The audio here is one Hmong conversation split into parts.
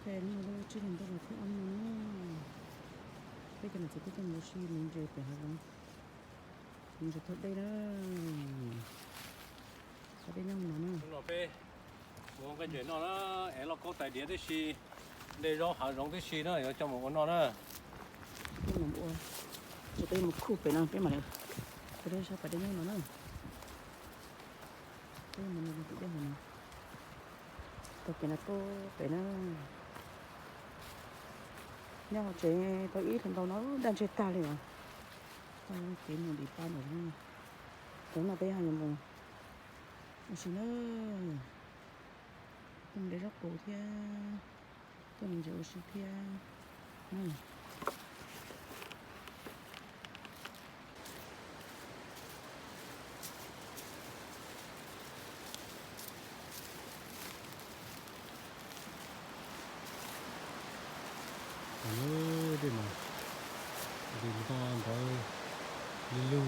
Hnub no lub tsib hlis ntuj vas thib ob no na, peb cov niam txiv tub tuaj mus ua si nuv ntses pem hav zoov, nuv ntses thauj dej na, thauj dej nyob no na. Hnub no peb mus ua nqaij ntses noj na, es lauj kaub tais diav tib si, dej zaub hav zoov tib si na, yuav coj mus ua noj na. Peb mus ua, ces peb mus khuj pem no peb mam li, peb sab pas dej nyob no na. Peb mus nws tus dej hauv no, taug kev no puag pem na. Nyob hauv tsev tau ib hlis ntau no daj ntseg tag li os. Tau kev mus dim pa ntawm no. Hnub no peb ho yuav mus ua si na, tuaj mus de zaub qus thiab, tuaj mus ntses ua si thiab. Dej mas, dej nto ntawd li lug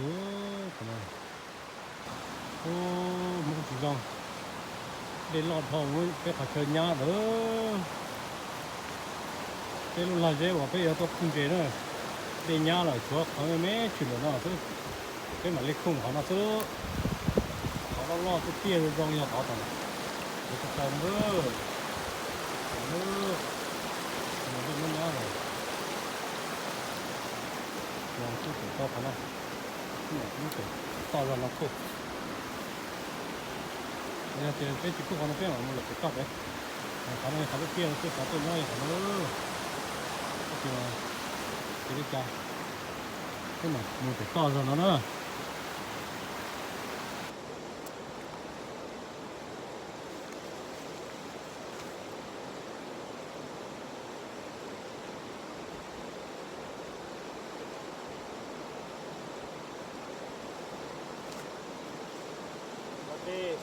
qhov no. Ub, Hmoob tsis zoo, dej loj dhau peb qhov chaw nyab lawm. Peb lub lag zeb uas peb yuav tuaj khuj ntses na, dej nyab lawm, tshuav qhov me me tshwm ntawm no xwb. Peb mam li khuj qhov no xwb. Qhov loj loj tiaj tiaj zoo zoo yog qhov tom, qhov tsaus tsaus no. Dej nyab nyab lawm. Los kuj tseem tau qhov no, kuj tseem toj zog no khuj. Yog tias peb tsis khuj qhov no peb mam mus lawm pem toj pem. Qhov no yog qhov tiaj tiaj xwb, qhov tuaj nyob yog qhov no. Ces li cas peb mam mus pem toj zog no na. Dej,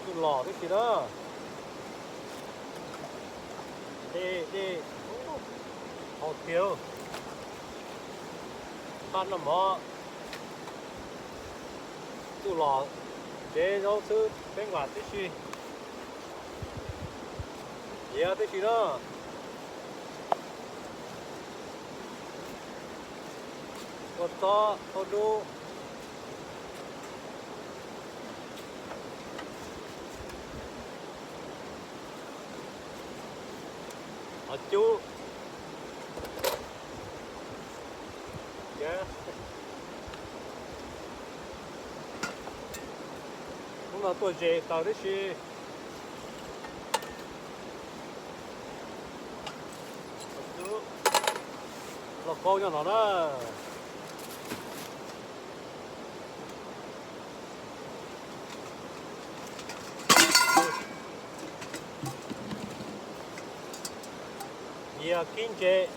txuj lom tib si na. Dej, dej, haus tiag. Qab noj mov, txuj lom, ntsev zaub xwb, peb nkaum tib si, tiav tib si na. Ua txob, ua dub. Qhov cub. Hnub no tuaj ze taws tib si. Lauj kaub nyob no na. Yias kib ntses.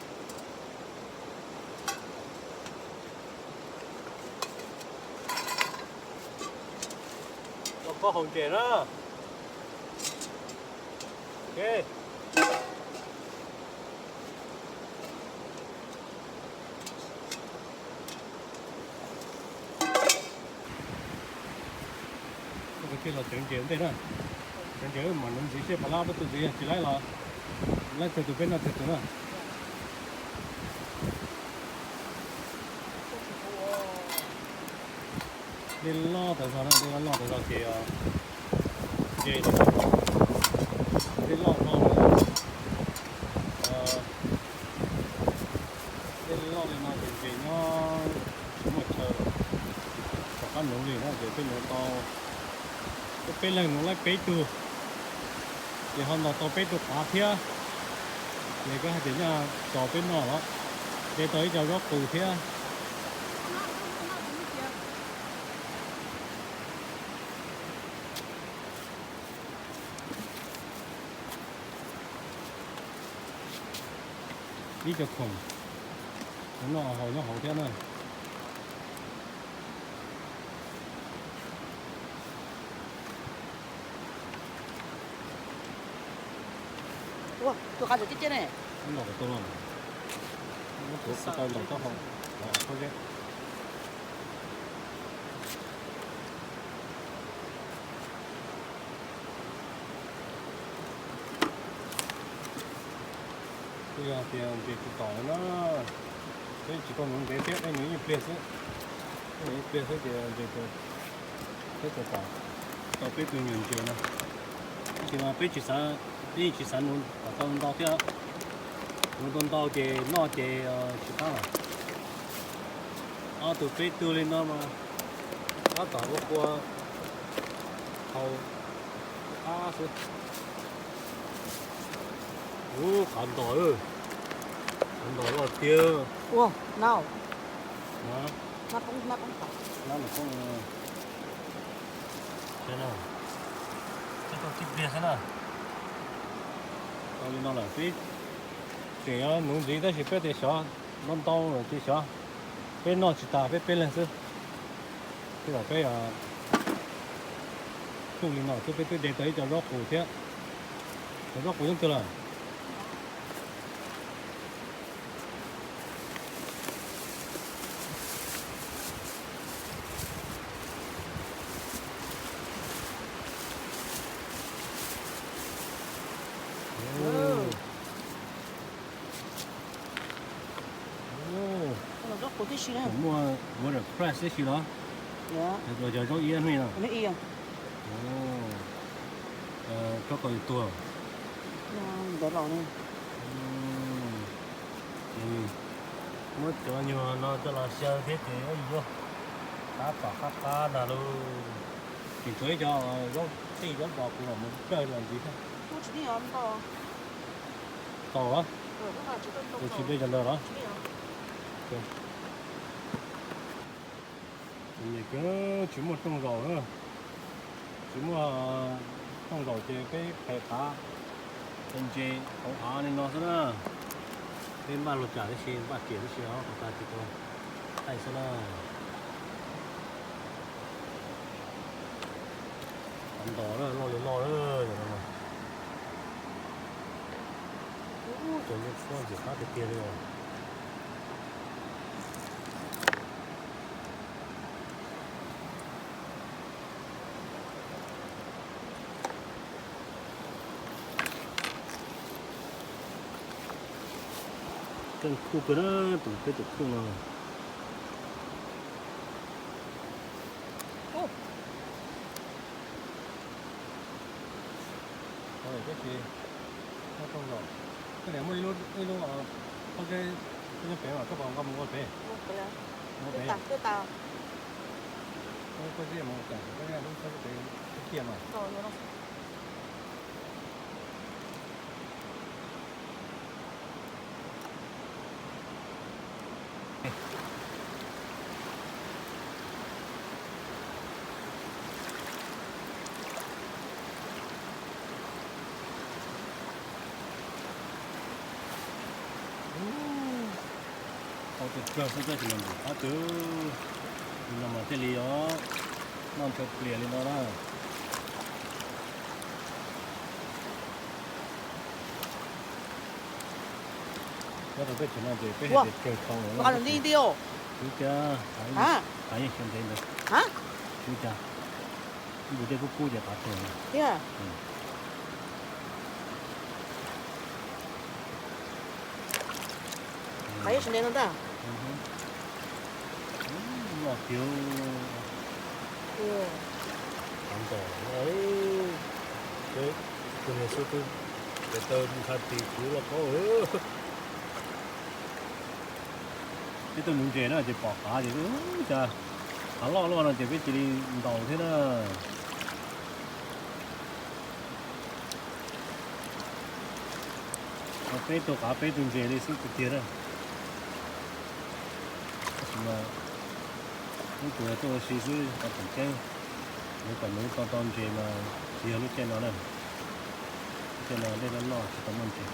Lauj kaub haus ntses na. Kuv thiaj los cawv ntses ua ntej na. Cawv ntses mam nuv ntxiv seb puas laib, peb tus ntxiv yog tsis laib los laib txhua tus peb noj txhua tus na. Dej loj tas zog na, dej loj loj tas zog ces ntses, dej loj no, dej loj li no ces ntses nyob tsis muaj chaw. Tom qab nuv li no ces peb nuv tau, peb leeg nuv laib peb tug, ces ho ntaus tau peb tug qav thiab. Ces koj hais tias nyaj tso peb noj los, de tau ib co zaub qus thiab. Ib co khoom, noj haus nyob hauv thiab na. Ua, tus qav ntawd ceb ceb ne. Ub, los kom tau los. Ub, kuv tsis tau ntaus taub hau. Los, pob zeb. Yog tias ntses tsis tom no, peb tsis tau nuv ntses thiab, peb nuv ib pliag xwb, peb nuv ib pliag xwb ces ntses tau, peb tau tom, tau peb tug nyuag ntses no. Tab sis mas peb tsis xav, peb yeej tsis xav nuv kom tau ntau thiab, nuv tau ntau ces noj ces tsis qab lawm. Ob tug peb tug li no mas tab tom ua qua haus qab xwb. Ub, qab ntos, qab ntos loj tiag. Ua, no. Nab poob, nab poob tod. Nab nws poob. Saib na, peb tau tib pliag xwb na. Tau li no lawm peb tseem yuav nuv ntxiv tab sis peb tias xyov ntau ntau lawm ces xyov peb noj tsis tas peb peb leeg xwb. Tej zaum peb tsuj li no xwb, peb twb de tau ib co zaub qus thiab. Cov zaub qus yeej twg lawm? Muaj Mother Price tib si los? Cov zaub iab no. Tsob ko yus tuag. Muab cov nyuag no coj los xyaw thiab ces yuav qab tom qab qab ntag lauj. Tseem tshuav ib co zaub tij zaub dos kuv mam mus dawj los ntxiv thiab. Tau, tsis de cov ntawd los? Tsis muaj rooj zaum, tsis muaj rooj zaum ces peb qhais qav, ntses hauv av li no xwb na. Peb npaj luag tsam tib si, npaj riam tib si os, qhov tas tsis tau thaij xwb na. Qhov ntos loj li loj, cov no, cov ntses qab tiag tiag li os. Keej khuj kawg na, tus peb tus khuj no. Tab sis muaj rooj zaum, koj niam muaj ib lub pob zeb nyob pem mas koj puas nqa mus ua pem? Ua pem. Pob zeb mus tam sim pob zeb lub pob zeb pem ib tiag mas. Tau tus kawg xwb tab sis mas ntim qab twg li no mas thiaj li os, noj ntshaw plias li no na. Nyob rau peb tsev no ces peb hais tias tsawg tau li. Tswv cas, qav yeej xyov ntev ntawd. Tswv cas, npus dej kub kub ces qav tsawg thiab. Qav yeej xyov ntev no ntag. Loj tiag. Qav ntos no, peb tus niag xub twb pes taw ntshai tis kuv loj paub. Peb tuaj nuv ntses na ces pom qav ces, cas qav loj loj no ces peb cia li ntaus thiab na. Peb tug qav peb tug ntses li xwb tiag tiag na. Tab sis mas lub kuv yog tuaj ua si xwb, qhov tseem ceeb nuv kom nuv tau tau ntses mas tsis yog lub caij no na. Lub caij no dej loj loj tsis tau muaj ntses.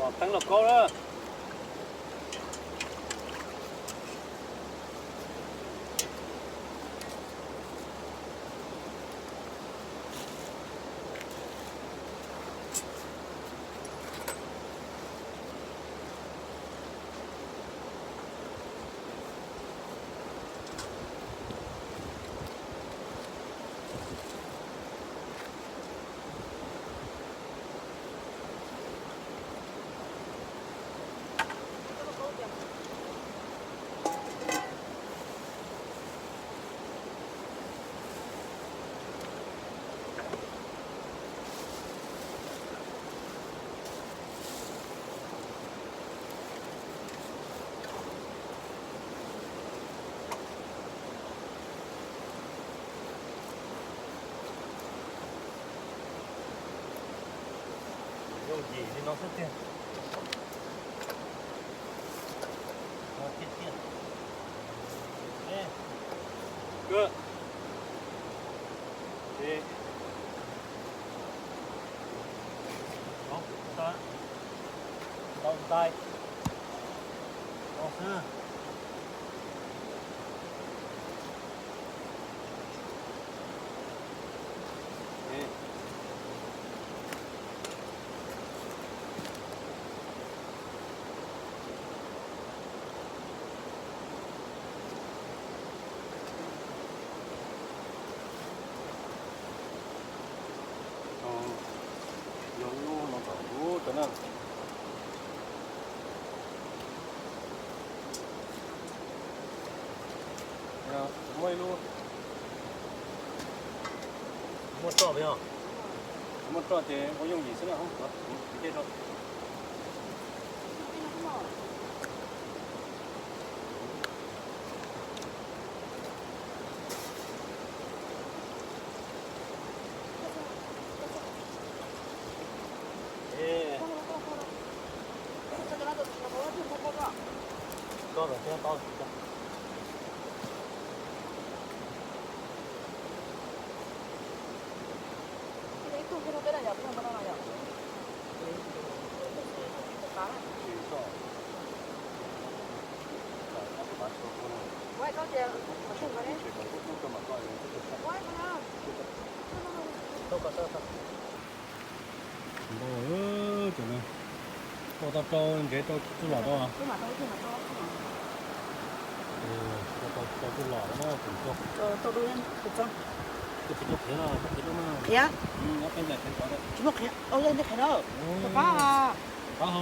Los teeb lauj kaub na. Yim li no xwb tiag. Tiag tiag. Ntau ntais no xwb. Yog lub no kom ub rau na. Muaj ib lub, muaj roj os. Muaj roj ces ua yooj yim xwb na. Ntej rau. Npau, cov no tau tau rau ntsev rau tsuj lom rau. Tau tsuj lom na, tsis tau qhiav no, tsis tau qhiav no. Qhiav, tsis muaj qhiav, nej qhiav no. Pab, pab ho.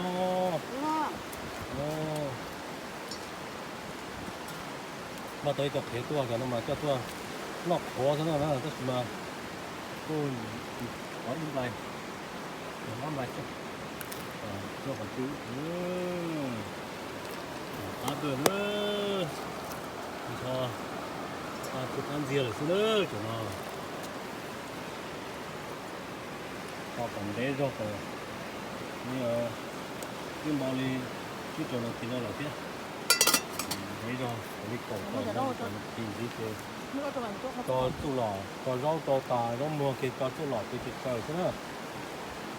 Npaj tau ib co qhiav tuaj, cov no mas coj tuaj noj qhuav xwb no na, tab sis mas kuj qhuav ib nplais, ob nplais xwb. Tuaj qhov twg, qab tuaj na, ncho, qab ntxiag lawm xwb na cov no. Ho kom ntev zog kom ib npau li tsib rau nas this no lawm thiab. Ntev zog kom li kaum tawm nas this ntxiv ces tso tsuj lom, tso zaub rau tas, zaub muag ces tso tsuj lom ces tsaws xwb na.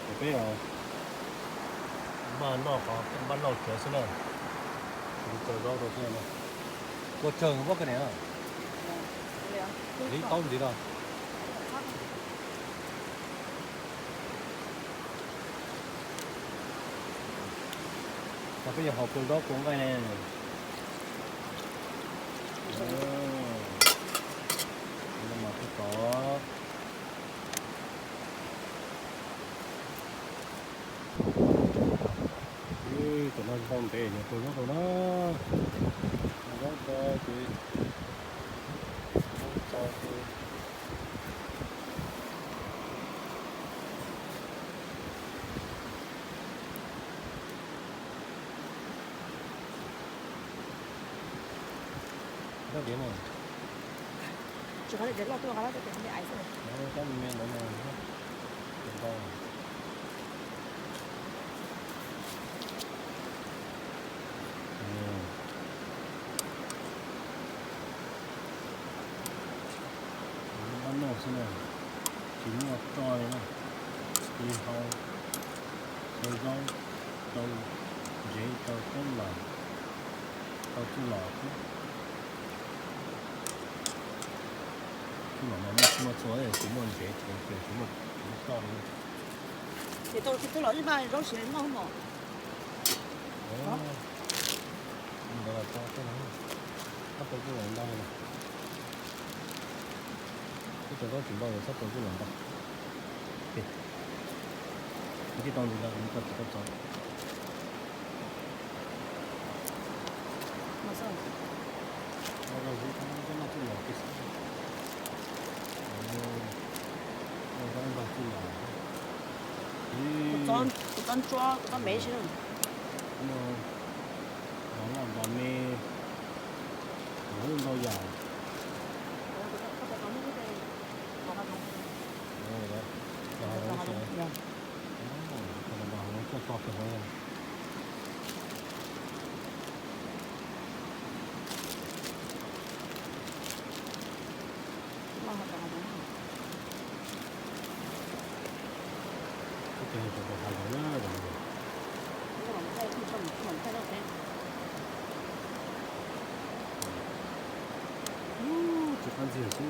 Ces peb maj noj qhov maj noj tsev xwb na. Tso zaub rau xwb na. Ua tsawg pob kws niam? Li taub ntxiv no. Peb yuav haus kua zaub kua nqaij ne. Mas kuj tod. Cov no ntau ntev, yuav tau zaub rau na. Zaub rau ces tso ces Tsis qhov tias loj tuaj qhov lab, tab sis qhov me ais xwb. Lub mab noj xwb na, tsis muaj roj li na. Li hau, hau zaub, rau ntsev, rau txob lom, rau txuj lom xwb. Txuj lom mas muaj txhua txhua, tsis muaj ntsev ces tsis muaj roj li. Ces tau txuj lom ib npaj zaub siav noj mog. Ntawd los tso xwb na, txhob tau txuj lom ntau na. Ib co zaub tsis ntau, txhob tau txuj lom ntau. Ces tij tau ntxiv ntawd nws tsis tau txov. Kuv txob ntsuab, kuv txob me si. Muaj npam loj npam me, ntau yam. Toj kawg. Tsis qab ntxiag xwb.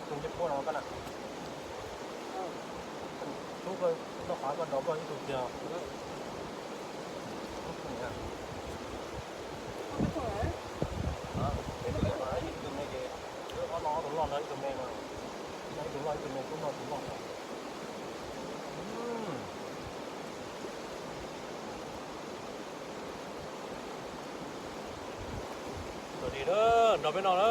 Tus ncej puab no koj na. Tub, noj qab koj nrog koj ib tug kiag. Ib tug me ces, ob no ob tug loj nrog ib tug me no, noj ib tug loj ib tug me, tub noj tus loj no. Txom nyem na, nrog peb noj na.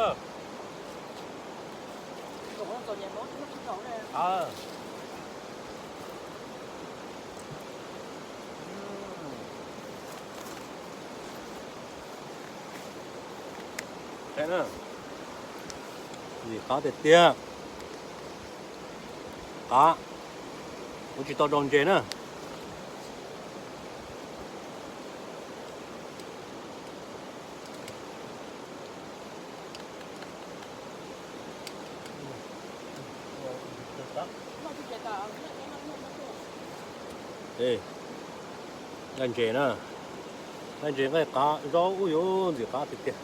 Saib na, ntxim qab tiag tiag. Qab, kuv tsis tau rau ntses na. Nqaij ntses na, nqaij ntses nqaij qab, zaub ub yuav ntxim qab tiag tiag.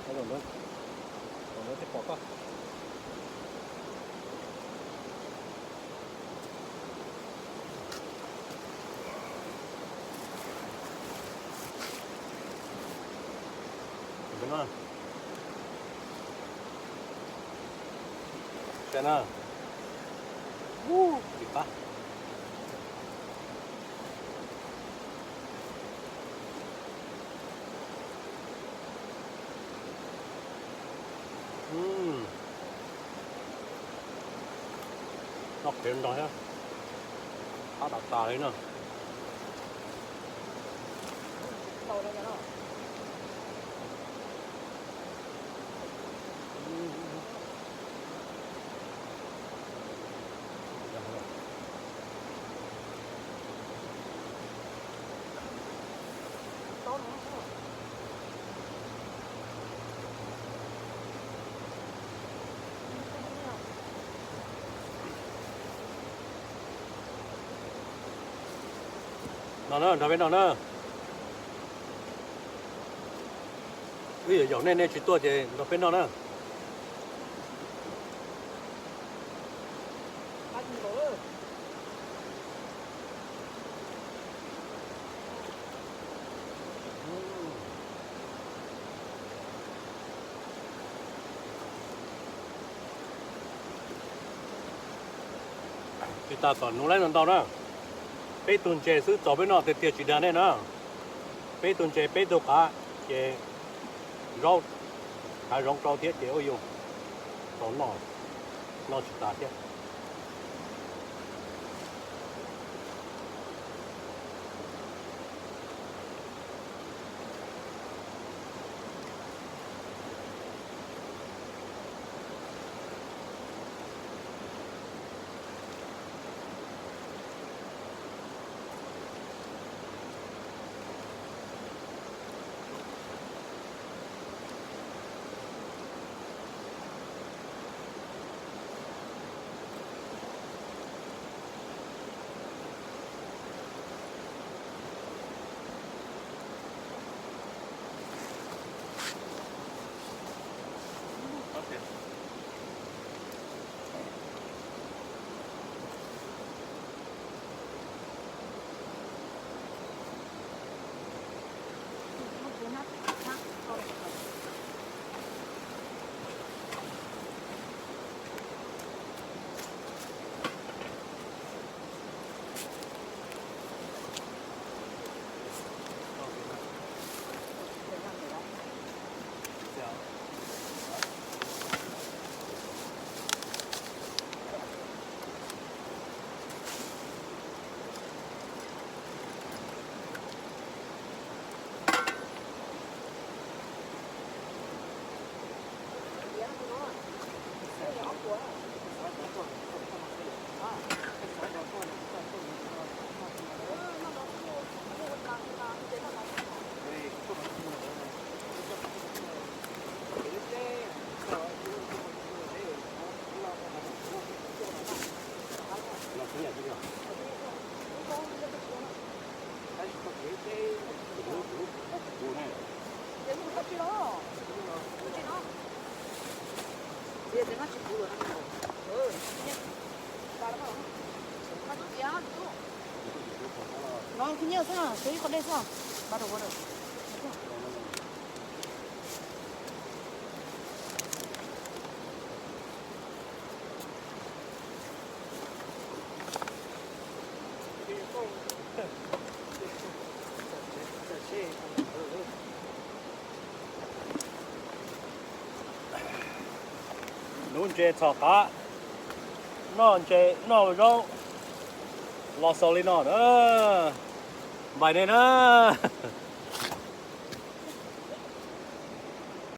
Saib na, ntxim qab. Noj qhiav nrog thiab, qab tas tas li na. No na, nrog peb no na. Wb yuav yaum nej, nej tsis tuaj ces nrog peb noj na. Tsis tas kom nuv laib ntau ntau na. Peb tug ntses xwb txaus peb noj tiag tiag tsis dag nej na. Peb tug ntses peb tug qav ces zaub hav zoov rau thiab ces ua yus tau noj, noj tsis tas thiab. Nuv ntses txhom qav, noj ntses noj zaub, los xaus li no na. Npais nej na.